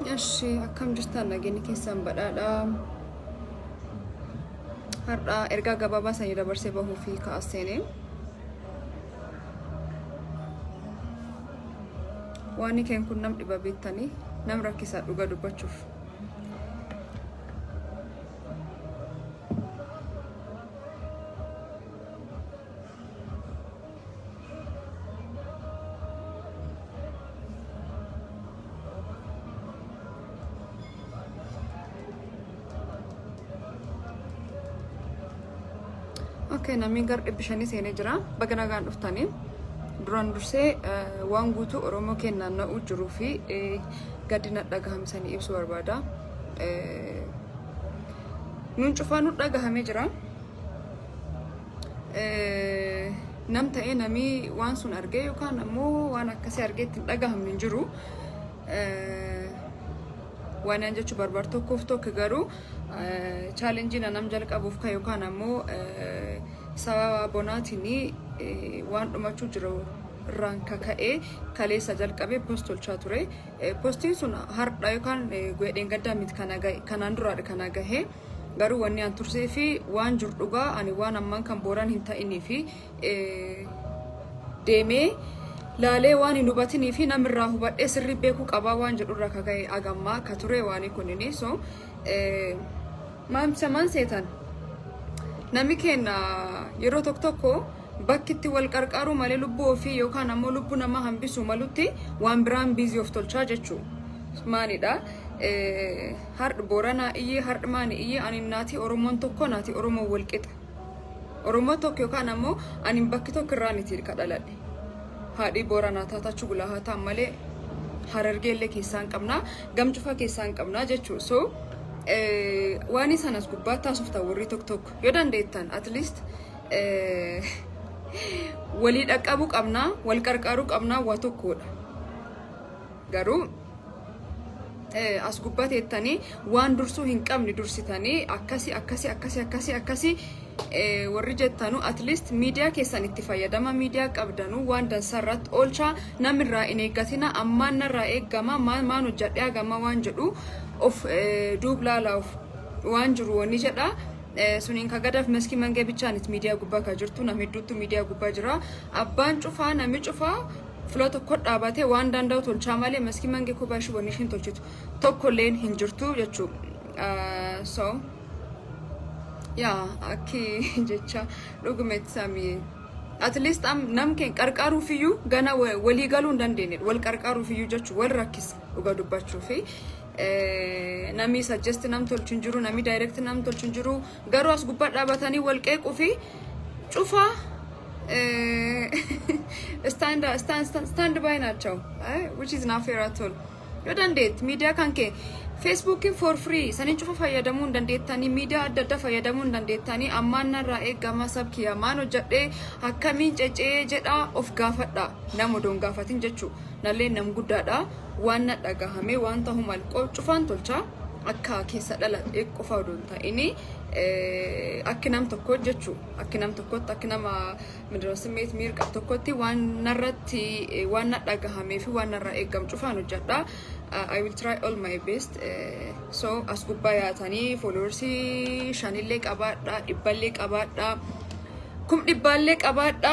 Eshi akkam jirtan nageenyi keessan badhaadha. Har'a ergaa gabaabaa sanii dabarsee bahuu fi ka'aa seenee. Waan keen kun nam dhiba beektanii nam rakkisaa dhuga dubbachuuf. Okay, namni gara 500 seenee jira. Baga nagaan dhuftanii. Duraan dursee waan guutuu Oromoo kennaan na'uu jiruu fi gaddi na dhagahamsanii ibsuu barbaada. Nuun cufaa nu dhagahamee jira. Nam ta'ee namii waan sun argee yookaan ammoo waan akkasii argee itti hin dhagahamne hin jiru. Waan an jechuu barbaadu tokkoof tokko garuu challenge nam jalqabuuf ka yookaan ammoo sababa bonaatiin waan dhumachuu jiru irraan kaka'ee kaleessa jalqabee post tolchaa ture. Postiin sun hardha yookaan guyyaa dheengaddaa miti kana gahe kanaan duraadha kana gahe. Garuu wanni an tursee fi waan jiru dhugaa ani waan ammaan kan booran hin ta'inii fi deemee laalee waan hin hubatinii fi namirraa hubadhee sirrii beekuu qabaa waan jedhurraa ka ka'e agammaa ka ture waan kunini. So maamsa maan seetan namni keenya yeroo tokko tokko bakki itti wal qarqaaruu malee lubbuu ofii yookaan ammoo lubbuu namaa hambisuu malutti waan biraan busy of tolchaa jechuu maanidha. Hardh Booranaa iyyee hardh maani iyyee ani naatii Oromoon tokko naatii Oromoon wal qixa. Oromoo tokko yookaan ammoo ani bakki tokko irraa miti ka dhaladhe. Haadhii Booranaa taatachuu gulaa haa ta'an malee Harargeellee keessaa hin qabnaa gam cufa keessaa hin qabnaa jechuu. So waan sanas gubbaa taasuftan warri tokko tokko yoo dandeettan at least walii dhaqqabuu qabnaa wal qarqaaruu qabnaa waa tokkodha. Garuu as gubbaa teettanii waan dursuu hin qabne dursitanii akkasi akkasi akkasi akkasi akkasi warri jettanu at least miidiyaa keessan itti fayyadama miidiyaa qabdanu waan dansaa irratti oolchaa namirraa hin eeggatina ammaan narraa eeggama maan maan hojjadhee hagama waan jedhu of duub laala of waan jiru wanni jedha. Suniin ka gadaaf Maskii Mangee bichaanit miidiyaa gubbaa ka jirtu nam hedduuttu miidiyaa gubbaa jira. Abbaan cufaa nami cufaa fuula tokko dhaabatee waan danda'u tolchaa malee Maskii Mangee kophaa ishii wanni ishiin tolchitu tokkolleen hin jirtu jechuu. So yaa akki jecha dhugumetti samii. At least am nam keen qarqaaruufiyyuu gana walii galuu hin dandeenye wal qarqaaruufiyyuu jechuu wal rakkisa dhuga dubbachuu fi namni suggest nam tolchu hin jiru namni direct nam tolchu hin jiru garuu as gubbaa dhaabatanii wal qeequu fi cufa stand stand stand by ናቸው which is not fair at all. Yoo dandeetti miidiyaa kan kee Facebookiin for free saniin cufa fayyadamuu hin dandeettanii miidiyaa adda addaa fayyadamuu hin dandeettanii ammaan narraa eegama sab kiyya maan hojjedhee akkamiin cecee jedhaa of gaafadha nama odoon gaafatin jechuu nallee nam guddaadha waan na dhagahame waan ta'u mal cufaan tolcha akka keessa dhaladhe qofa odoon ta'ini akki nam tokko jechuu akki nam tokkotti akki nama ምንድነው ስሜት miir qabu tokkotti waan narratti waan na dhagahamee fi waan narraa eegamu cufaan hojjedha. I will try all my best. So as gubbaa yaatanii followersii shanillee qabaadha, dhibballee qabaadha. Kum dhibbaallee qabaadha.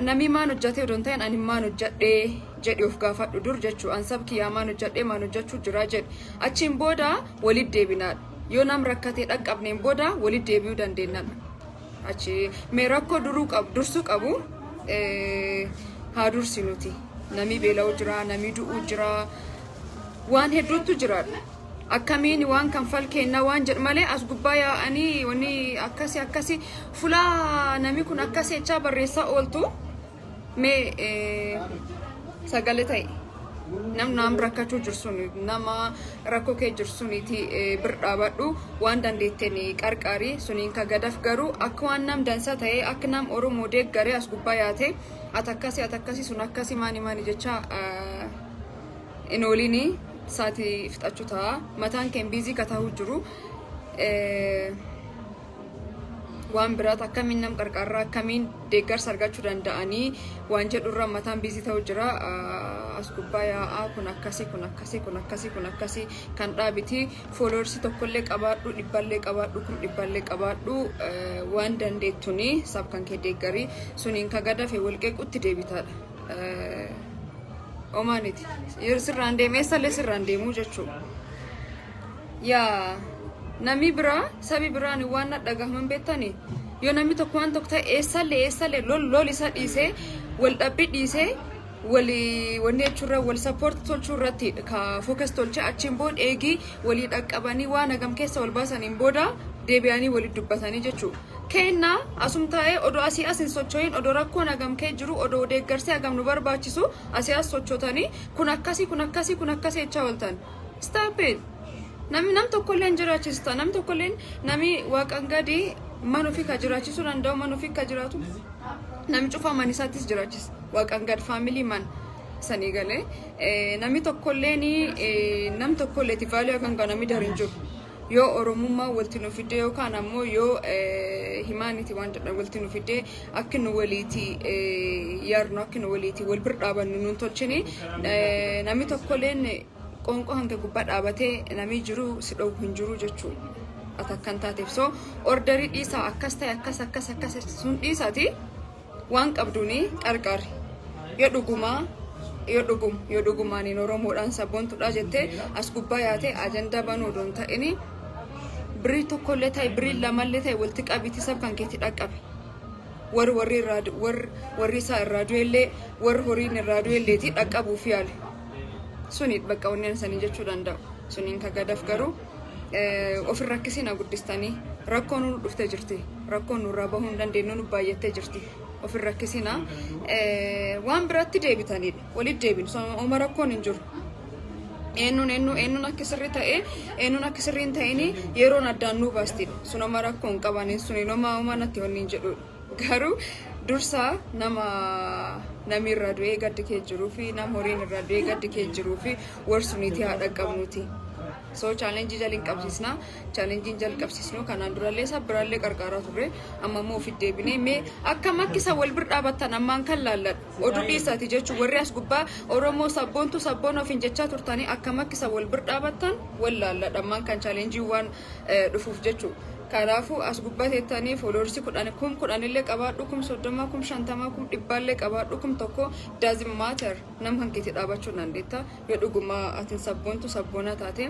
Namni maan hojjatee odoo hin ta'in ani maan hojjadhee jedhi of gaafadhu dur jechuu an sab kiyyaa maan hojjadhee maan hojjachuu jira jedhi. Achiin booda walit deebinaadha. Yoo nam rakkatee dhaqqabneen booda walit deebi'uu dandeenyadha. Achi mee rakkoo duruu qabu dursuu qabu haa dursinuti. Namni beela'u jira, namni du'u jira, waan hedduutu jira. Akkamiin waan kan falkeenna waan jedhu malee as gubbaa yaa'anii wanni akkasi akkasi fulaa namni kun akkasi jechaa barreessaa ooltu mee sagalee ta'e. Nam naam rakkachuu jirsun nama rakkoo kee jirsuniiti bir dhaabadhu waan dandeetteen qarqaari suniin ka gadaf garuu akka waan nam dansa ta'e akka nam Oromoo deeggaree as gubbaa yaate ati akkasi ati akkasi sun akkasi maani maani jecha hin oolini saati fixachuu ta'a mataan keen busy ka ta'uu jiru. Waan biraat akkamiin nam qarqaarraa, akkamiin deeggarsa argachuu danda'anii waan jedhurra mataan busy ta'u jira. As gubbaa yaa'aa kun akkasii, kun akkasii, kun akkasii, kun akkasii kan dhaabiti. Followers tokkollee qabaadhu, dhibballee qabaadhu, 100,000llee qabaadhu, waan dandeettuni sab kan kee deeggarii. Suniin ka gadafe walqeequtti deebitaadha. Omaaniti sirraan deemee eessallee sirraan deemuu jechuudha. Yaa namni biraa, sabi biraan waan na dhagahaman beektani, yoo namni tokko waan tokko ta'e, eessallee eessallee lol lol isa dhiisee, wal dhabbii dhiisee, wali wanni jechuurra wal support tolchuu irratti ka focus tolchee, achiin booda eegii walii dhaqqabanii waan hagam keessa wal baasaniin booda deebi'anii walitti dubbatanii jechuudha. Kennaa asum taa'ee odoo asii as hin socho'in, odoo rakkoon hagam kee jiru, odoo deeggarsi hagam nu barbaachisu, asii as sochootanii kun akkasii, kun akkasii, kun akkasii jechaa ooltan. Stop it! Namni nam tokkollee hin jiraachista. Nam tokkollee, nami waaqan gadi mana ofii ka jiraachisuu danda'u, mana ofii ka jiraatu, namni cufaa mana isaattis jiraachisa. Waaqan gad family man sanii galee namni tokkolleen nam tokkolleeti value kan namni darin jiru. Yoo Oromummaa walitti nu fidee yookaan ammoo yoo humanity waan jedhan walitti nu fidee, akka nu waliiti yaadnu, akka nu waliiti wal bir dhaabannu nuun tolchini, namni tokkolleen qoonqoo hanga gubbaa dhaabatee namni jiru si dhowwu hin jiru jechuudha. Ati akkan taateef so orderii dhiisaa, akkas ta'e, akkas akkas akkas sun dhiisaati, waan qabduuni qarqaari. Yoo dhugumaa, yoo dhugum, yoo dhugumaaniin Oromoodhaan sabboontuudha jettee as gubbaa yaatee ajandaa banuu odoo hin ta'ini, birrii tokkollee ta'e, birrii lamallee ta'e walitti qabiitii sab kan keetti dhaqqabe. Warri warri irraa warri warri isaa irraa du'ellee, warri horiin irraa du'elleeti dhaqqabuuf yaale. Suni bakka onneen sanii jechuu danda'u. Suniin ka gadaf garuu ofin rakkisina guddistanii. Rakkoon nu dhuftee jirti. Rakkoon nurraa bahuu hin dandeenyu nu baay'attee jirti. Ofin rakkisina. Waan biratti deebitanidha. Walitti deebinu. Oma rakkoon hin jiru. Eenyuun eenyu, eenyuun akka sirrii ta'e, eenyuun akka sirrii hin ta'ini yeroon addaan nuu baastidha. Sun oma rakkoo hin qaban, suni oma oma natti wanni hin jedhudha. Garuu dursaa nama namni irraa du'ee gaddi kee jiruu fi nama horiin irraa du'ee gaddi kee jiruu fi warsuniiti haa dhaqqabnuti. So challenge jaliin qabsiisna. Challengeiin jalqabsiisnu kanaan durallee isa biraallee qarqaaraa turre. Amma immoo ofitti deebinee mee akkam akka isa wal bir dhaabattan ammaan kan laalladhu. Oduu dhiisaati jechuun warri as gubbaa Oromoo sabboontu sabboon ofiin jechaa turtanii akkam akka isa wal bir dhaabattan wal laalladha ammaan kan challenge waan dhufuuf jechuudha. Kanaafuu as gubbaa teettanii followers 10, 10,000illee qabaadhu, 30,000, 50,000, 100,000llee qabaadhu, 1,000 doesn't matter, nam kan keetti dhaabachuu dandeetta. Yoo dhuguma atin sabboontu sabboonaa taate,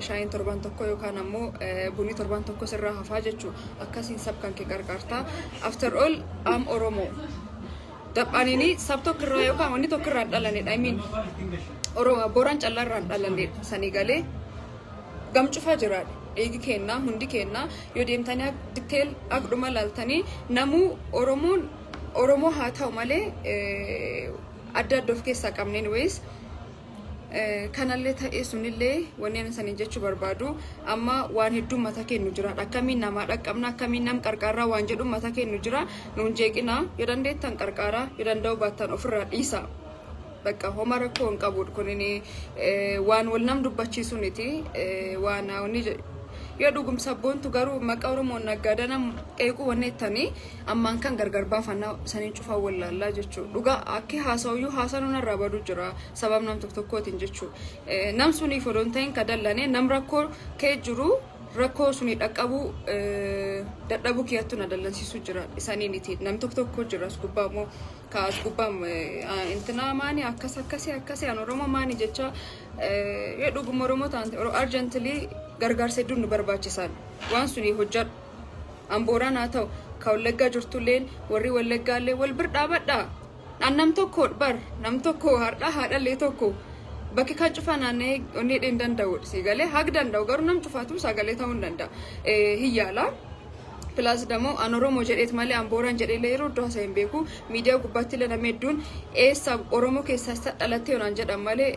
shaayiin torban tokko yookaan ammoo bunni torban tokko sirraa hafaa jechuu, akkasiin sab kan kee qarqaarta. After all, am Oromoo. Dabhaaniini sab tokko irraa yookaan wanni tokko irraa dhalanidha. I mean, Oromoo Booraan callaa irraa dhalanidha. Sanii galee gam cufaa jiraadha. Dhiigi kennaa hundi kennaa yoo deemtanii detail akdhuma laaltanii, namuu Oromoon Oromoo haa ta'u malee adda adda of keessaa qabne. Anyways, kanallee ta'ee sunillee wanni ani saniin jechuu barbaadu, amma waan hedduu mata kennu jira. Akkamiin namaa dhaqqabna, akkamiin nam qarqaarraa waan jedhu mata kennu jira. Nuun jeeqina. Yoo dandeettan qarqaaraa, yoo danda'u baattan ofirraa dhiisa. Bakka homa rakkoo hin qabu. Kunin waan wal nam dubbachiisu miti. Waan wanni yoo dhugum sabboontu garuu maqaa Oromoon naggaadana qeequu wanni ittanii ammaan kan gargar baafannaa saniin cufaa wallaallaa jechuudha. Dhugaa akki haasa'uyyuu haasa'uun narraa baduu jira sabab nam tokko tokkootiin jechuudha. Nam suniif odoo hin ta'in ka dallane, nam rakkoo kee jiru rakkoo suni dhaqqabuu dadhabuu kiyyattu na dallansiisuu jira isaniiniti. Nam tokko tokko jira as gubbaa immoo ka as gubbaa intinaa maani akkas akkasii akkasii an Oromoo maani jecha. Yoo dhuguma Oromoo taante, urgently gargaarsa hedduun nu barbaachisan, waan suni hojjedhu. An Booraan haa ta'u, ka Wallaggaa jirtulleen, warri Wallaggaallee wal bir dhaabadhaa. An nam tokko bar, nam tokko har'aa haadhallee tokko bakki kan cufaa naanna'ee onnee hin danda'u. Si galee hag danda'u garuu nam cufaatu sagalee ta'uu hin danda'a. Hin yaala. Plus ደግሞ an Oromoo jedheet malee an Booraan jedheellee yeroo iddoo haasa'e hin beeku. Miidiyaa gubbaatti illee namni hedduun eessa Oromoo keessaa isa dhalattee yoonaan jedhan malee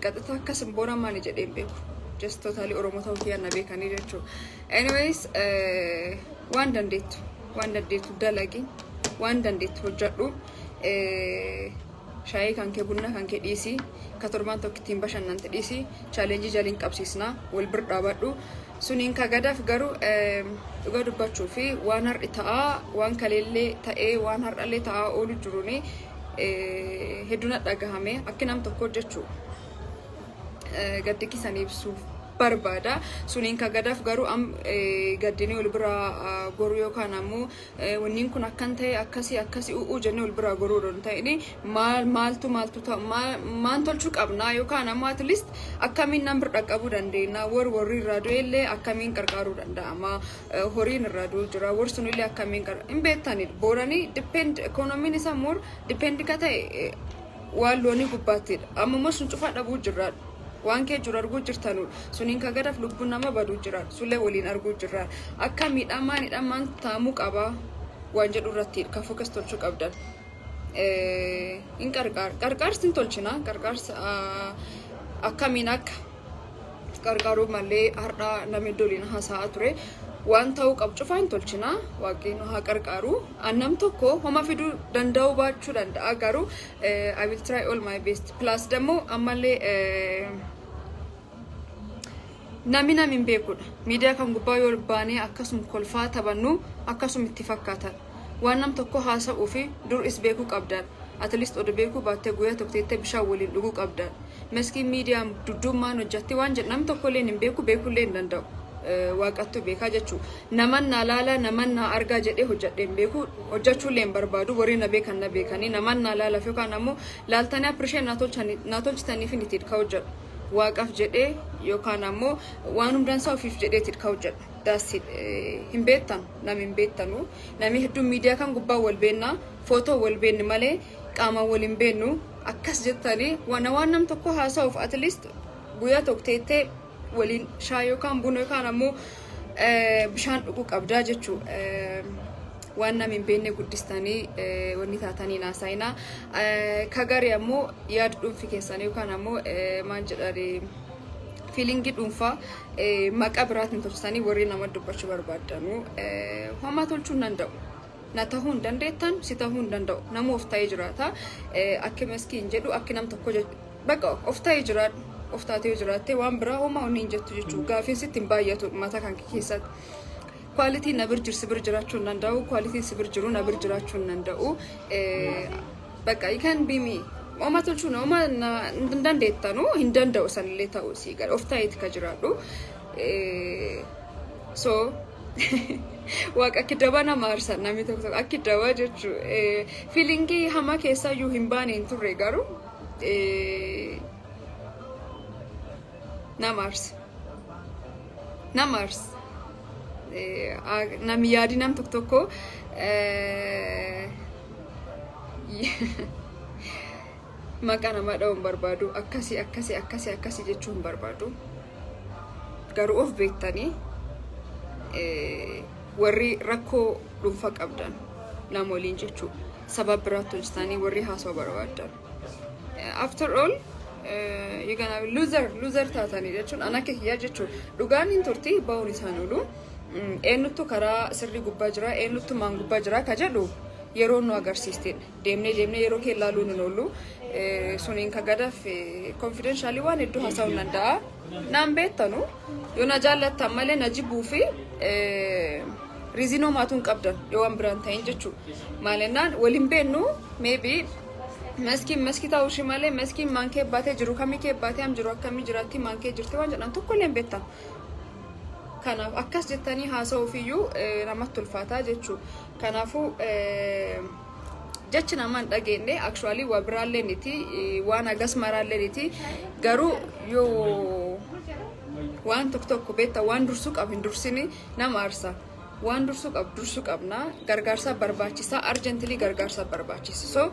qaxxita akkas Booraan maali jedhee hin beeku. Just totally Oromoo ta'uu kiyyaa na beekanii jechuudha. Anyways, waan dandeettu, waan dandeettu dalagi, waan dandeettu hojjedhu. Shaayii kan kee, bunna kan kee dhiisii, ka torbaan tokko ittiin bashannante dhiisii, challenge jaliin qabsiisnaa, wal bir dhaabadhu. Suniin kagadaaf garuu dhuga dubbachuu fi waan har'i ta'aa, waan kaleellee ta'ee, waan har'allee ta'aa oolu jiruuni hedduu na dhagahame akki nam tokko jechuu gaddi kisanii ibsuuf barbaada. Suniin kagadaaf garuu am gaddinii ol biraa goruu yookaan ammoo wanniin kun akkan ta'e, akkasii akkasii u'uu jennee ol biraa goruu odoo hin ta'in, maal maaltu maaltu maan tolchuu qabnaa yookaan ammoo at least akkamiin nam bira dhaqqabuu dandeenya, warri irraa du'ellee akkamiin qarqaaruu danda'ama, horiin irraa du'u jira, warri sunillee akkamiin hin beektani. Booranii depend, economyn isaa more depend ka ta'e waan loonii gubbaattidha. Amma immoo sun cufaa dhabuu jirra, waan kee jiru arguu jirtanu. Suniin ka gadaaf lubbuun nama baduu jira, sullee waliin arguu jirra. Akka miidhamaan hidhamaan taamuu qaba waan jedhu irratti ka focus tolchuu qabdan. Hin qarqaar, qarqaarsi hin tolchina. Qarqaarsa akkamiin akka qarqaaruu malee har'a namni doliin haasa'aa ture. Waan ta'uu qabu cufaa hin tolchina. Waaqni nu haa qarqaaru. Annam tokko homa fiduu danda'uu baachuu danda'a, garuu I will try all my best. Plus ደግሞ ammallee nami nami hin beekudha. Miidiyaa kan gubbaa yoo baanee akkasum kolfaa taphannu akkasum itti fakkaatan. Waan nam tokko haasa'uu fi dur is beekuu qabdan. At least oduu beekuu baattee guyyaa tokko teettee bishaan waliin dhuguu qabdan. Meskiin miidiyaan dudduummaan hojjatti waan jedhu nam tokko illee hin beeku, beekullee hin danda'u. Waaqattu beekaa jechuudha. Naman naa laala, naman naa argaa jedhee hojjadhee hin beeku, hojjechuullee hin barbaadu. Warri na beekan na beekanii, naman naa laalaaf yookaan ammoo laaltanii appreciate naa tolchitaniif hin itti ka hojjedhu. Waaqaaf jedhee yookaan ammoo waan hundansaa ofiif jedheeti ka hojjedhu. Daasi hin beektan, nami hin beektanu. Namni hedduun miidiyaa kan gubbaa wal beennaa, footoo wal beenni malee qaamaan wal hin beennu. Akkas jettanii waan nam tokko haasa'uuf at least guyyaa tokko teettee waliin shaayii yookaan buna yookaan ammoo bishaan dhuguu qabdaa jechuu. Waan namni hin beekne guddistanii wanni taatanii naasa'inaa. Kagarii ammoo yaada dhuunfi keessanii yookaan ammoo maal jedhani, feelingii dhuunfaa maqaa biraatiin tolchitanii warri nama dubbachuu barbaaddanu homaa tolchuu hin danda'u. Na tahuu hin dandeettan, si tahuu hin danda'u. Nama of ta'ee jiraata. Akka maskiin jedhu, akka nam tokko bakka of ta'ee jiraadhu. Of taatee yoo jiraatte waan biraa homaa onni hin jettu jechuudha. Gaafiin sitti hin baay'atu mataa kan keessatti. Qualityn na bir jiru si bir jiraachuu hin danda'u. Qualityn si bir jiru na bir jiraachuu hin danda'u. Bakka you can be me. Homaa tolchuu homaa hin dandeettanu, hin danda'u sanillee ta'uu sii gara of ta'eeti ka jiraadhu. So waaqa akki daba nama aarsan namni tokko tokko akki daba jechuu feelingii hamaa keessaayyuu hin baane hin turre, garuu nama aarsa. Nama aarsa. Nami yaadi nam tokko tokko maqaa namaa dha'uu hin barbaadu, akkasii akkasii akkasii akkasii jechuu hin barbaadu. Garuu of beektanii warri rakkoo dhuunfaa qabdan nama waliin jechuu sababa biraatti hojjetanii warri haasawaa barbaadan. After all, you gonna be loser, loser taatanii jechuun an akka kiyyaa jechuun dhugaan hin turti ba'uun isaan oolu. Eenyuttu karaa sirrii gubbaa jira, eenyuttu maan gubbaa jira ka jedhu yeroo nu agarsiistedha. Deemnee deemnee yeroo kee ilaaluu nun oolu. Suniin ka gadaaf confidentially waan hedduu haasa'uu hin danda'a. Naan beektanu yoo na jaallattan malee na jibbuu fi reasonoo maatuu hin qabdan yoo waan biraan ta'in jechuudha. Maalennaan waliin beennu, maybe maskiin maskii ta'uu ishee malee maskiin maan kee baatee jiru, kamii kee baatee am jiru, akkamii jiraatti, maan kee jirti waan jedhan tokko illee hin beektan. Kanaaf akkas jettanii haasa'uuf iyyuu namatti ulfaataa jechuudha. Kanaafuu jechi nama hin dhageenye actually waa biraallee miti, waan hagas maraallee miti, garuu yoo waan tokko tokko beekta, waan dursuu qabu hin dursini nama aarsa. Waan dursuu qabu dursuu qabna. Gargaarsa barbaachisaa, urgently gargaarsa barbaachisa. So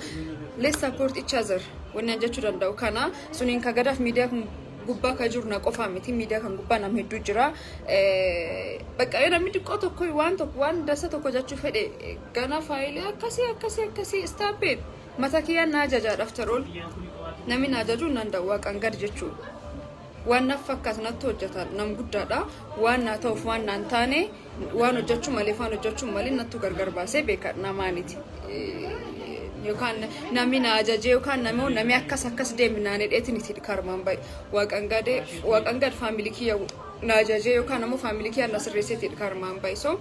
let's support each other. Wanni an jechuu danda'u kana. Suniin ka gadaaf miidiyaa kun gubbaa ka jiru na qofaa miti, miidiyaa kan gubbaa nama hedduu jira. Bakka yoo namni xiqqoo tokko waan tokko, waan dasa tokko jechuu fedhe, gana faayilii akkasii akkasii akkasii, stop it. Mata kiyyaan na ajajaadha. After all, namni na ajajuu hin danda'u waaqaan gad jechuudha. Waan naaf fakkaatu natti hojjetan, nam guddaadha. Waan naa ta'uuf waan naan taane, waan hojjechuu malee waan hojjechuu malee nattu gargar baasee beeka namaaniti. Yookaan namni na ajajee yookaan namni akkas akkas deemi naan hidheetiin itti karmaan bahe. Waaqaan gad, waaqaan gad family kiyya Na ajajee yookaan ammoo family kiyyaa na sirreesseeti karmaan bahe. So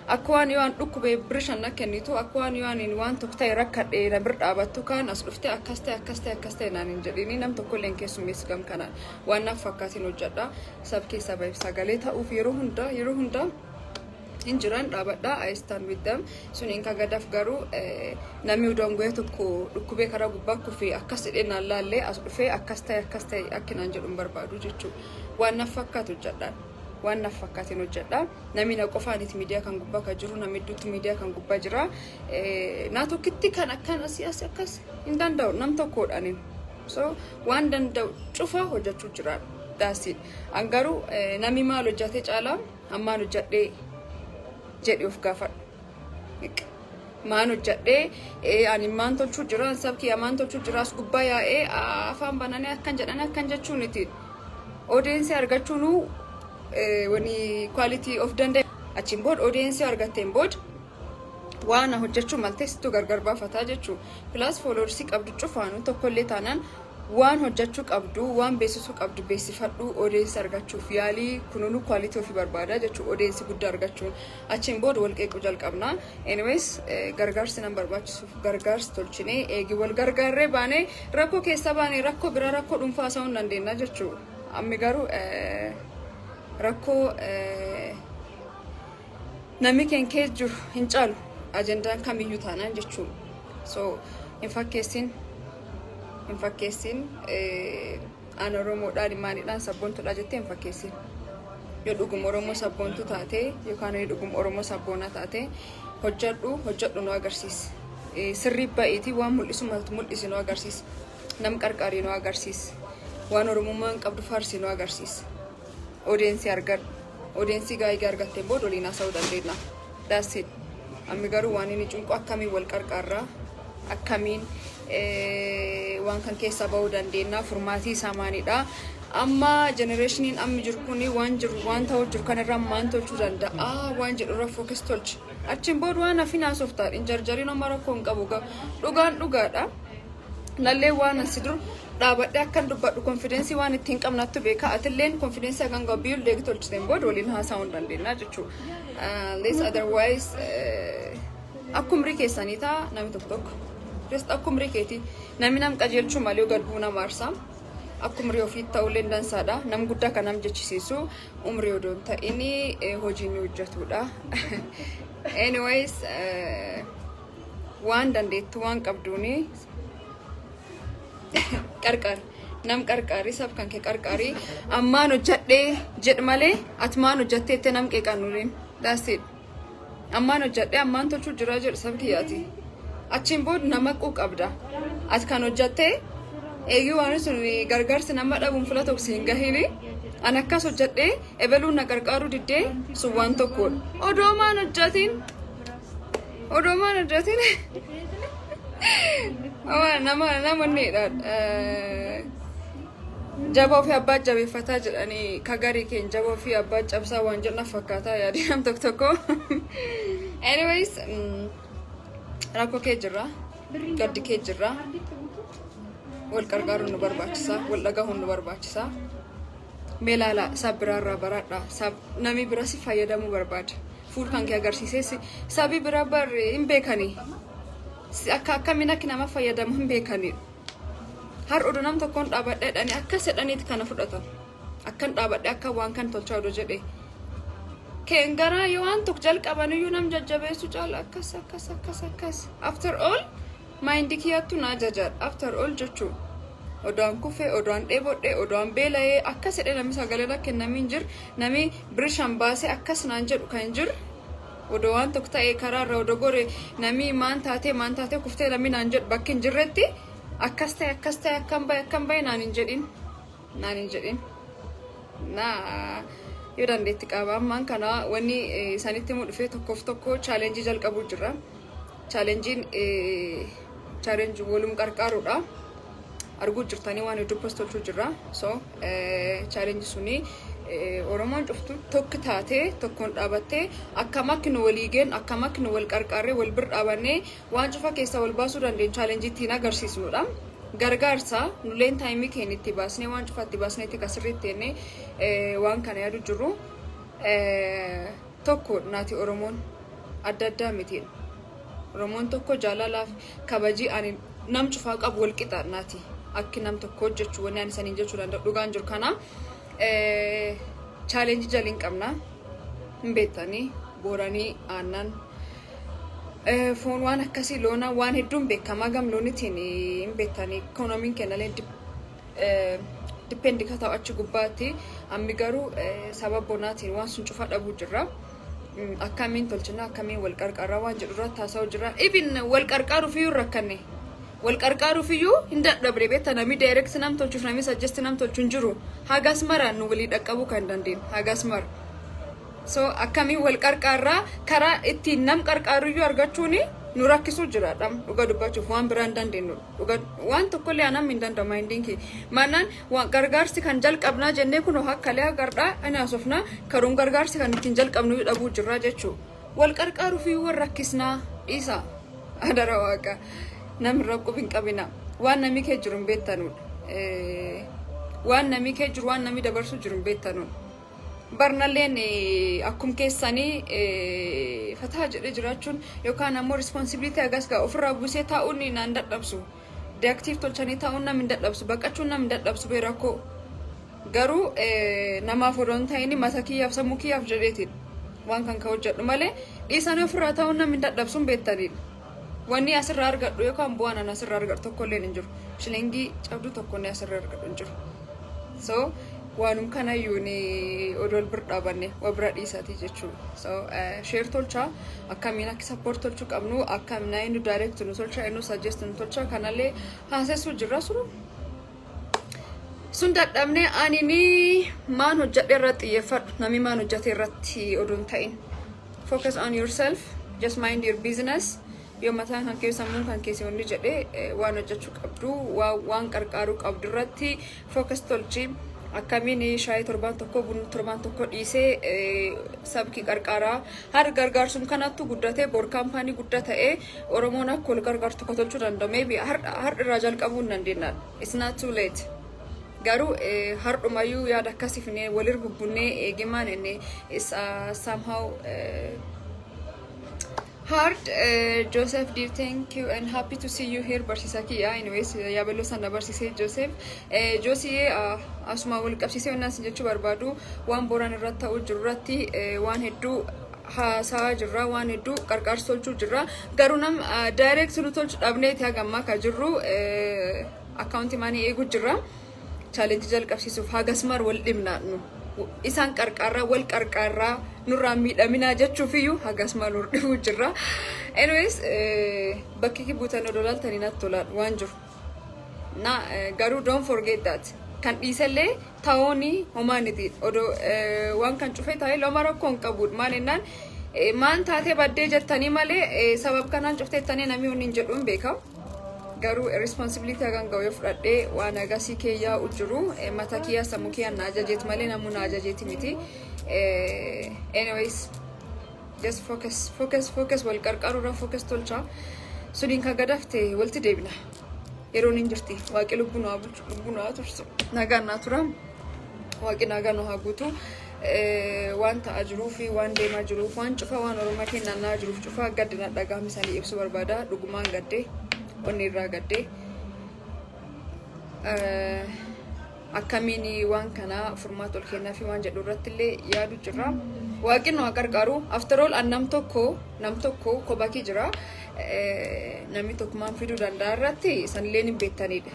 akka waan yoo an dhukkubee bira shan na kennitu, akka waan yoo ani waan tokko ta'e rakkadhee na bir dhaabattu kaan as dhuftee akkas ta'e, akkas ta'e, akkas ta'e naan hin jedhini. Nam tokko illee hin keessummeessu. Gam kanaan waan naaf fakkaatiin hojjedha. Sab keessaa bahe sagalee ta'uuf yeroo hunda, yeroo hunda hin jiran dhaabadha. I stand with them. Suniin kan gadaaf garuu namni odoon guyyaa tokko dhukkubee karaa gubbaa kufee akkas jedhee naan laallee as dhufee akkas ta'e, akkas ta'e akki naan jedhu hin barbaadu jechuudha. Waan naaf fakkaatu hojjedhaan, waan naaf fakkaatiin hojjedha. Namni na qofaaniti miidiyaa kan gubbaa kan jiru, namni hedduutu miidiyaa kan gubbaa jira. Naa tokkitti kan akkan asii asii akkas hin danda'u, nam tokkodhaan. So waan danda'u cufa hojjechuu jira. That's it. An garuu namni maal hojjate caalaa ammaan hojjedhee jedhi of gaafadhu. Maan hojjedhee, ani maan tolchuu jira, sab kiyya maan tolchuu jira, as gubbaa yaa'ee afaan bananii akkan jedhanii akkan jechuuniti. Audience argachuunuu wani quality of danda'e. Achiin booda audience argatteen booda waan hojjechuu maltee sittuu gargar baafataa jechuu. Plus followers qabdu cufaanuu tokkollee taanaan waan hojjechuu qabdu, waan beeksisuu qabdu beeksifadhu, audience argachuuf yaalii. Kununu quality ofii barbaada jechuu, audience guddaa argachuun. Achiin booda wal qeequu jalqabna. Anyways, gargaarsi nan barbaachisuuf gargaarsi tolchinee eegi wal gargaarree baanee rakkoo keessa baanee rakkoo biraa, rakkoo dhuunfaa haasa'uu hin dandeenya jechuu. Ammi garuu rakkoo namni keenya keessa jiru hin caalu ajendaan kamiyyuu taanaan jechuu. So hin fakkeessin, hin fakkeessin. Aan Oromoodhaan maaliidhaan sabboontuudha jettee hin fakkeessin. Yoo dhuguma Oromoo sabboontuu taate yookaan yoo dhuguma Oromoo sabboonaa taate, hojjedhu, hojjedhu, nu agarsiisi. Sirrii ba'iitii waan mul'isu maltu mul'isi, nu agarsiisi. Nam qarqaarii nu agarsiisi. Waan Oromummaan qabdu faarsi nu agarsiisi. Audience argadhu. Audience gaa'ii argatteen booda waliin haasa'uu dandeenya. That's it. Ammi garuu waan inni cunqu akkamiin wal qarqaarraa, akkamiin waan kan keessaa bahuu dandeenya, furmaatii isaa maalidha? Amma generationiin ammi jiru kuni waan jiru, waan ta'uu jiru kanarraa maan tolchuu danda'a waan jedhu irra focus tolchi. Achiin booda waan hafin haasoftaa hin jarjariin, amma rakkoo hin qabu. Dhugaan dhugaadha. Nallee waan asi dur dhaabadhee akkan dubbadhu confidence waan ittiin qabnattu beeka. Atilleen confidence hagan gahu build eegi tolchiteen booda waliin haasa'uu hin dandeenya jechuudha. This otherwise akka umrii keessanii ta'a namni tokko tokko. Just akka umrii keetii namni nam qajeelchuu malee gad bu'uu nama aarsa. Akka umrii ofiitti ta'ullee dansaadha. Nam guddaa kan nam jechisiisu umrii odoo hin ta'in hojii inni hojjetudha. Anyways, waan dandeettu waan qabduuni qarqari. Nam qarqarii, sab kan kee qarqarii. Ammaan hojjedhee jedh malee ati maan hojjetteetti nam qeeqannuliin. That's it. Ammaan hojjedhee, ammaan tolchuu jira jedhu sab kiyyaati. Achiin booda nama qabda. Ati kan hojjettee eegii waan sun gargaarsi nama dhabuun fula tokko si hin gahini. Ani akkas hojjedhee ebeluun na qarqaaruu diddee sun waan tokkodha. Odoo maan hojjetin? Odoo maan hojjetin? Nama nama niidha. Jaba ofii abbaa jabeeffataa jedhanii ka garii keenya jaba ofii abbaa cabsaa waan jedhan fakkaataa yaadii nam tokko tokko. Anyways, rakkoo kee jirra. Gaddi kee jirra. Wal qarqaaruun nu barbaachisa. Wal dhagahuun nu barbaachisa. Mee ilaala, sab biraarraa baradha. Sab namni bira si fayyadamuu barbaada. Fuul kan kee agarsiisee sabi bira bar hin beekanii. Akka akkamiin akka nama fayyadamu hin beekanii. Har oduu nam tokkoon dhaabadheedhani akkas jedhaniiti kana fudhatan. Akkan dhaabadhe akka waan kan tolchaa oduu jedhe. Keen garaa yoo waan tokko jalqaban iyyuu nam jajjabeessu caala akkas akkas akkas akkas. After all, mind kiyyaattu na ajajaadha. After all jechuun. Odoon kufee, odoon dheebodhee, odoon beela'ee akkas jedhee namni sagalee akka namni hin jiru, namni birishaan baasee akkas naan jedhu kan hin jiru. Odoo waan tokko ta'e karaarra odoo gore namni maan taatee, maan taatee kuftee namni naan jedhu bakki hin jirretti akkas ta'e, akkas ta'e, akkam bahe, akkam bahe naan hin jedhin, naan hin jedhin. Na yoo dandeetti qaba. Ammaan kana wanni isaanitti himuu dhufee tokkoof tokko challenge jalqabuu jira. Challengeiin challenge walum qarqaaruudha. Arguu jirtanii waan hedduu post tolchuu jirra. So challenge suni Oromoon cuftu tokko taatee tokkoon dhaabattee akkam akka nu walii geen, akkam akka nu wal qarqaarree wal bir dhaabannee waan cufa keessaa wal baasuu dandeenyu challenge ittiin agarsiisnudha. Gargaarsa nuleen time keenya itti baasnee, waan cufa itti baasnee itti kasirriitti jennee waan kana yaadu jirru. Tokko naati Oromoon adda addaa miti. Oromoon tokko, jaalalaaf kabajii ani nam cufaa qabu wal qixa naati. Akki nam tokko hojjechuu wanni ani saniin jechuu danda'u dhugaan jiru kana. Challenge jaliin qabna. Hin beektanii, Booranii aannan, foon, waan akkasii, loonaa, waan hedduun beekamaa. Gam loonitiin hin beektanii, ikoonomiin kennalee depend ka ta'u achi gubbaatti. Ammi garuu sababa bonaatiin waan sun cufa dhabuu jirra. Akkamiin tolchina, akkamiin wal qarqaarraa waan jedhu irratti haasa'u jirra. Even wal qarqaaruuf iyyuu rakkanne. Wal qarqaaruuf iyyuu hin dadhabne, beekta. Namni direct nam tolchuuf, namni suggest nam tolchu hin jiru. Hagas mara nu walii dhaqqabuu kan dandeenyu hagas mara. So akkamiin wal qarqaarraa, karaa ittiin nam qarqaaruyyuu argachuun nu rakkisuu jira dham. Dhuga dubbachuuf waan biraa hin dandeenyu. Dhuga waan tokkollee anam hin danda'u mindiin kee. Maannaan waan gargaarsi kan jalqabnaa jennee kun hakkalee hagardhaa inni haasofnaa, karuun gargaarsi kan ittiin jalqabnu dhabuu jirra jechuu. Wal qarqaaruuf iyyuu wal rakkisnaa. Dhiisa, adara Waaqa, namni rakkoo hin qabina. Waan namni kee jiru hin beektanudha. Waan namni kee jiru, waan namni dabarsu jiru hin beektanudha. Barnalleen akkum keessanii fataa jedhee jiraachuun yookaan ammoo responsibility hagas gaa ofirraa buusee taa'uun naan dadhabsu. Deactive tolchanii taa'uun nam hin dadhabsu. Baqachuun nam hin dadhabsu bee rakkoo. Garuu namaaf odoo hin ta'in mata kiyyaaf, sammuu kiyyaaf jedheetiin waan kan ka hojjedhu malee dhiisanii ofirraa taa'uun nam hin dadhabsuun beektaniidha. Wanni asirraa argadhu yookaan bu'aan ani asirraa argadhu tokkollee hin jiru. Shilingii cabduu tokkollee asirraa argadhu hin jiru. So waanum kanayyuu ni odoo bira dhaabanne wa bira dhiisati jechuudha. So share tolchaa, akkamiin akka support tolchuu qabnu, akkamiin inni direct nu tolcha, inni suggest nu tolcha, kanallee haasessuu jirra sunu. Sun dadhabnee ani ni maan hojjedhe irratti xiyyeeffadhu, namni maan hojjete irratti odoo hin ta'in. Focus on yourself, just mind your business. Yoo mataan kan kee, sammuun kan keessa wanni jedhee waan hojjechuu qabdu, waan qarqaaruu qabdu irratti focus tolchi. Akkamiin shaayii torbaan tokko, bunni torbaan tokko dhiisee sabki qarqaaraa, har gargaarsuun kanattu guddatee bor company guddaa ta'ee Oromoon akka wal gargaartu tokko tolchuu danda'u. Maybe har irraa jalqabuu hin dandeenya. It's not too late. Garuu hardhumayyuu yaada akkasiifne walir bubbunnee eegimaan inni is somehow hard. Joseph dear, thank you and happy to see you here. Barsiisaa kiyya. Anyways, Yaabelloo sana barsiisee Joseph. Josiyee, asuma wal qabsiisee waan isin jechuu barbaadu, waan Booraan irratti ta'uu jiru irratti waan hedduu haasaa jirra, waan hedduu qarqaarsa tolchuu jirra. Garuu nam direct nu tolchu dhabneeti hagammaa ka jirru account maanii eeguu jirra. Challenge jalqabsiisuuf hagas mar wal dhibna nu. Isaan qarqaarraa, wal qarqaarraa, nurraa miidhaminaa jechuufiyyuu hagas mal wal dhibuu jirra. Anyways, bakki buutan odoo laaltanii natti tola waan jiru. Na garuu don't forget that kan dhiisellee ta'ooni homaaniti odoo waan kan cufee taa'ee loma rakkoo hin qabu. Maal jennaan, maan taatee baddee jettanii malee sabab kanaan cufteettanii namni wanni hin jedhu hin beekamu. Garuu responsibility hagan ga'u yoo fudhadhee waan agasii keeyyaa jiru mata kiyyaa, sammuu kiyyaa na ajajeet malee namuu na ajajeeti miti. Anyways, just focus, focus, focus. Wal qarqaaruudhaan focus tolcha. Suniin kan gadafte walitti deebina. Yeroon hin jirti. Waaqi lubbuu nu haa bulchu, lubbuu nu haa tursu. Nagaan naa tura. Waaqi nagaa nu haa guutu. Waan ta'aa jiruu fi waan deemaa jiruuf, waan cufa, waan Oromoo kennaa jiruuf cufa gaddina dhagaam isaanii ibsuu barbaada. Dhugumaan gaddee, onni irraa gaddee. Akkamiin waan kana furmaata ol kennaa fi waan jedhu irratti illee yaadu jirra. Waaqni nu haa qarqaaru. After all, an nam tokko, nam tokko kophakii jira. Namni tokko maan fiduu danda'a irratti sanillee hin beektanidha.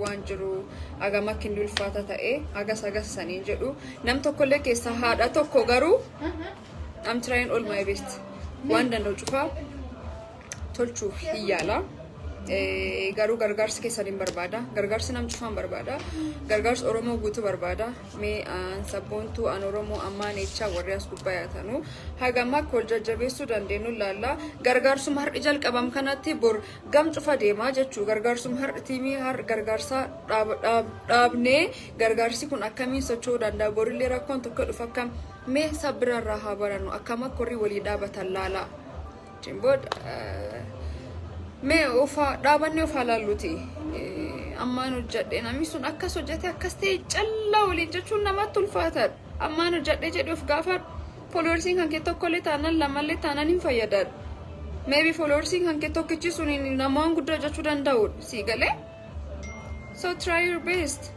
Waan jiru hagam akka inni ulfaata ta'e hagas hagas saniin jedhu. Nam tokkollee keessaa haadha tokko garuu I'm trying all my best. Waan danda'u cufaa tolchuuf hin yaala. Garuu gargaarsi keessan hin barbaada. Gargaarsi nam cufaan barbaada. Gargaarsi Oromoo guutuu barbaada. Mee an sabboontuu an Oromoo ammaan jechaa warri as gubbaa yaatanu. Hagam akka wal jajjabeessuu dandeenyu laalla. Gargaarsuma har'i jalqabam kanatti bor gam cufa deemaa jechuu. Gargaarsuma har'i team har gargaarsaa dhaabnee gargaarsi kun akkamiin socho'uu danda'a? Borillee rakkoon tokko dhufa akkam? Mee sabbirarraa haa barannu. Akkam akka warri walii dhaabatan laala. Achiin booda Mee ofaa dhaabanne ofaa laalluti. Ammaan hojjedhe, namni sun akkas hojjete, akkas ta'e callaa waliin jechuun namatti ulfaataadha. Ammaan hojjedhe jedhe of gaafadhu. Followersiin kan kee tokkollee taanaan, lamallee taanaan hin fayyadaadha. Maybe followersiin kan kee tokkichi sun namoota guddaa hojjechuu danda'udha. Sii galee? So try your best.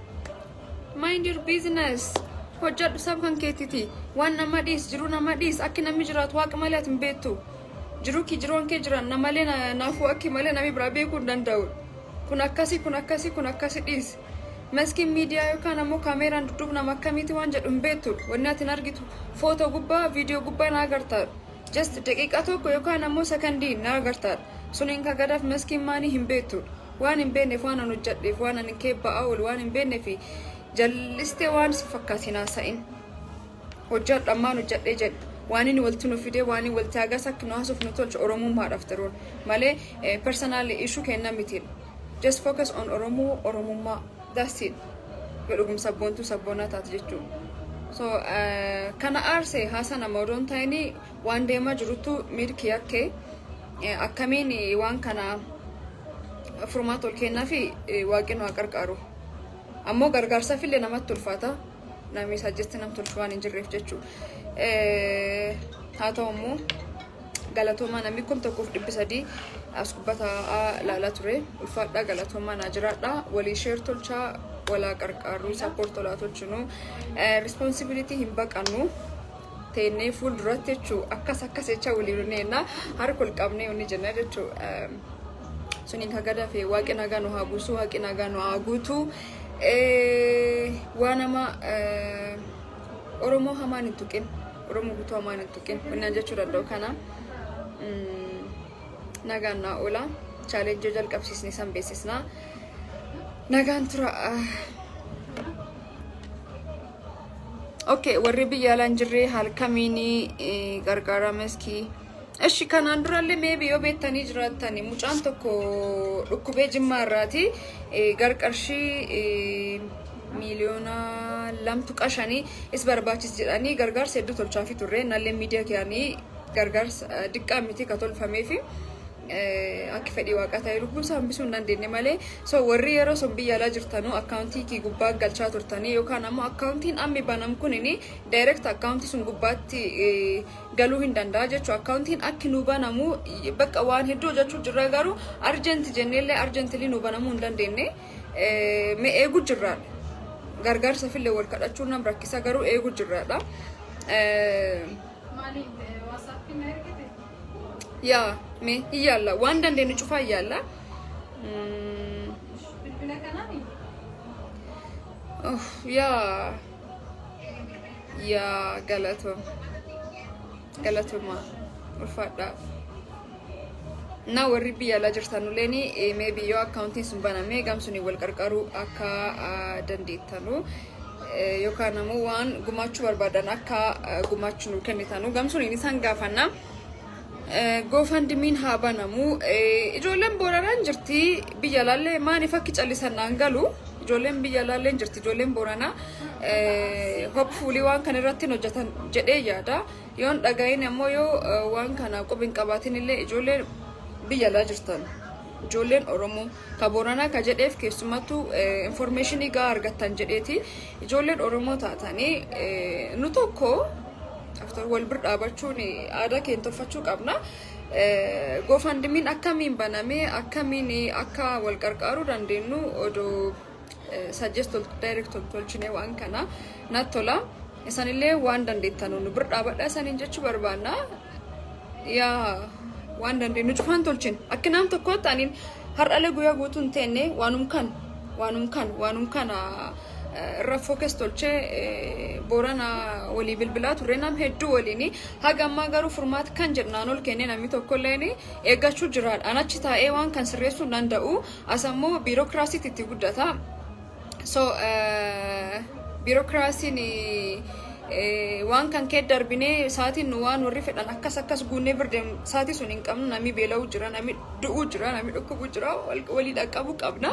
Mind your business. Hojjedhu saba kan keetiiti. Waan nama dhiis, jiruu nama dhiis, akki namni jiraatu waaqa malee ati hin beektu. Jiruu kee, jiruun kee jiran namalee naafuu akki malee namni biraa beekuu hin danda'u. Kun akkasii, kun akkasii, kun akkasii dhiis. Maskiin miidiyaa yookaan ammoo kaameeraan dudduub nama akkamiiti waan jedhu hin beektu. Wanni ati hin argitu footoo gubbaa, viidiyoo gubbaa na agartaadha. Just daqiiqaa 1 yookaan ammoo sakandii na agartaadha. Suniin kagadaaf maskiin maanii hin beektu. Waan hin beekneef, waan an hojjedheef, waan an kee ba'aa oolu waan hin beekneef, jallistee waan si fakkaatiin haasa'in. Hojjedhu, ammaan hojjedhee jedhe. Waan inni walitti nu fidee, waan inni walitti hagas akka nu haasuuf nu tolche Oromummaadhaaf tiruun malee personal issue kenna miti. Just focus on Oromoo, Oromummaa. That's it. Yoo dhugum sabboontuu sabboonaa taate jechuudha. So kana aarsee haasa nama odoo hin ta'in, waan deemaa jirutu milkii akkee akkamiin waan kana furmaata ol kennaa fi waaqni nu haa qarqaaru. Ammoo gargaarsaaf illee namatti ulfaata. Namni suggest nam tolchu waan hin jirreef jechuudha. Haa ta'u immoo galatoomaa, namni 1300 as gubbaa taa'aa ilaalaa ture. Ulfaadhaa, galatoomaa, naa jiraadhaa. Walii share tolchaa, walaa qarqaarru, support tolaa tolchinu. Responsibility hin baqannu. Teennee fuulduratti jechuu akkas akkas jecha waliin neenna, harka ol qabnee wanni jenna jechuu. Suniin ka gadafe waaqi nagaa nu haa buusu, waaqi nagaa nu haa guutu. Waa nama Oromoo hamaan hin tuqin, Oromoo guutuu hamaan hin tuqin wannaan jechuu danda'u kana. Nagaan naa oola. Challenge jalqabsiisne san beeksisna. Nagaan tura. Okay, warri biyya alaa hin jirre haala kamiin gargaara Meskii? Ishi kanaan durallee maybe yoo beektanii jiraattani, mucaan tokko dhukkubee Jimmaa irraati gar qarshii miiliyoona 2.5 is barbaachis jedhanii gargaarsa hedduu tolchaafii turre. Nallee miidiyaa kiyaanii gargaarsa diqqaa miti ka tolfameefi. Akka fedhii waaqaa ta'e lubbuu isaa hambisuu hin dandeenye malee. So warri yeroo sun biyya alaa jirtanuu akkaawuntii kii gubbaa galchaa turtanii, yookaan ammoo akkaawuntiin ammi banam kunini direct akkaawuntii sun gubbaatti galuu hin danda'a jechuudha. Akkaawuntiin akki nu banamu bakka waan hedduu hojjechuu jirra, garuu urgent jenneellee urgently nu banamuu hin dandeenye. Mee eeguu jirraadha. Gargaarsa fillee wal kadhachuun nam rakkisa, garuu eeguu jirraadha. Maaliif WhatsAppii na ergite? Yaa, mee hin yaalla, waan dandeenyu cufaa hin yaalla. Bilbila kanaani? Oh, yaa, galatoom, galatoomaa, ulfaadhaa. Na warri biyya alaa jirtan uleen maybe yoo akkaawuntiin sun banamee gamsuni wal qarqaruu akka dandeettanu, yookaan ammoo waan gumaachuu barbaadan akka gumaachuu nu kennitanu gamsuniin isaan gaafanna. GoFundMen haa banamu. Ijoolleen Booranaan jirti biyya alaallee, maaliif akki callisan naan galu. Ijoolleen biyya alaallee jirti, ijoolleen Booranaa. Hopefully waan kana irratti hin hojjetan jedhee yaada. Yoon dhagahin ammoo, yoo waan kana quba hin qabaatin illee, ijoolleen biyya alaa jirtan, ijoolleen Oromoo ka Booranaa ka jedheef keessumattuu informationii gahaa argattan jedheeti, ijoolleen Oromoo taatanii nu tokko after wal bir dhaabachuun aadaa keenya tolfachuu qabna. GoFundMen akkamiin banamee, akkamiin akka wal qarqaaruu dandeenyu odoo suggest direct tolchine waan kana natti tola. Isanillee waan dandeettan nu bir dhaabadha isaniin jechuu barbaanna. Yaa, waan dandeenyu cufaan tolchine. Akka nam tokkootti aniin har'alee guyyaa guutuu hin teenne, waanum kana irra focus tolchee Boorana walii bilbilaa turre nam hedduu waliini. Haga ammaa garuu furmaata kan jedhnaan ol kennee namni tokkolleen eeggachuu jiraadha. An achi taa'ee waan kan sirreessuu hin danda'u. As ammoo biirokiraasiitti itti guddata. So biirokiraasiin waan kan kee darbinee sa'aatiin nu waan warri fedhan akkas akkas guunnee birdeem sa'aatii sun hin qabnu. Namni beela'uu jira, namni du'uu jira, namni dhukkubuu jira, walii dhaqqabuu qabna.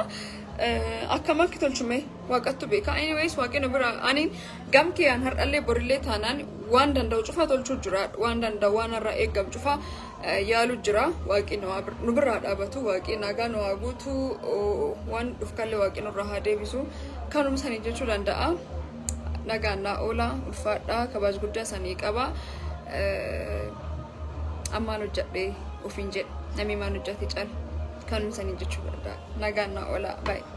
Akkam akki tolchume waaqattu beeka. Anyways, waaqni bira ani gam kiyyaan har'allee borillee taanaan waan danda'u cufa tolchuu jira. Waan danda'u, waan irraa eeggam cufa Yaalu jira. Waaqni nu biraa dhaabatu, waaqni nagaa nu haa guutu, waan dhufkallee waaqni nurraa haa deebisu. Kanuma sanii jechuu danda'a. Nagaan naa oola, ulfaadhaa, kabaaj guddaa sanii qaba. Ammaan hojjadhee ofiin jedhe namni maan hojjate cala. Kanuma sanii jechuu danda'a. Nagaan naa oola. Baay'ee.